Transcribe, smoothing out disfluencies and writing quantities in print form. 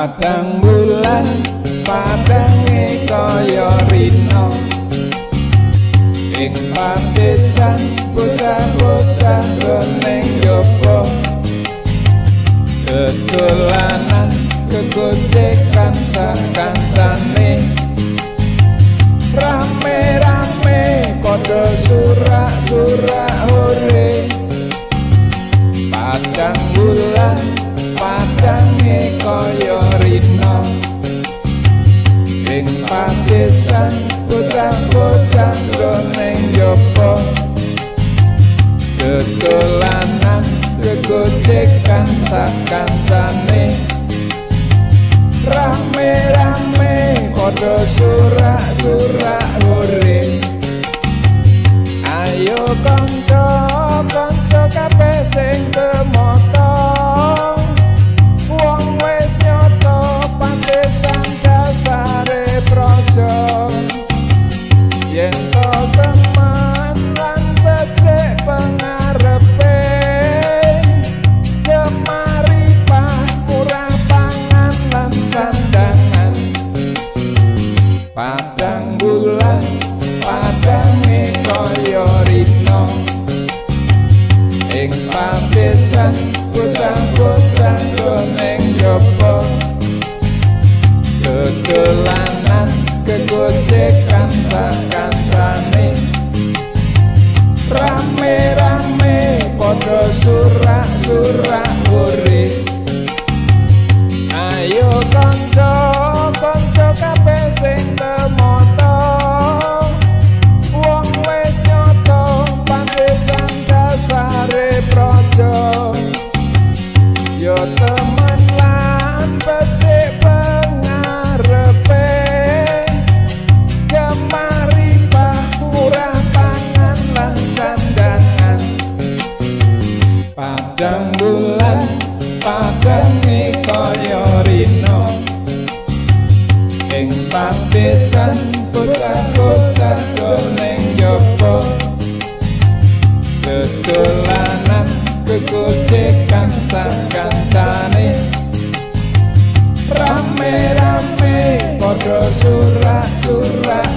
Padang bulan padange kaya rina, ing padesan bocah-bocah ning njaba, kedolanan kegocekan sakancane, rame-rame padha surak-surak hore. Padang bulan padange kaya rina, ing padesan bocah-bocah ning njaba, kedolanan kegocekan sakancane, rame-rame padha surak-surak hore. Ayo kanca kanca kabeh sing kemoto, wong wis nyoto padesan dasare praja, yen to temen lan becik pengarepe, kemari pah murah pangan lan sandangan. Padang bulan padange kaya rina, ing padesan bocah-bocah ning njaba, kedolanan kegocekan sakancane, rame-rame padha surak-surak hore. Ayo kanca kanca kabeh sing temoto, wong wis nyoto padesan dasare praja, yo temen lan becik pengarepe, kemari pah murah pangan lan sandangan. Padang bulan padange kaya rina, ing padesan bocah-bocah ning njaba, kedolanan kegocekan sakancane, rame-rame padha surak-surak.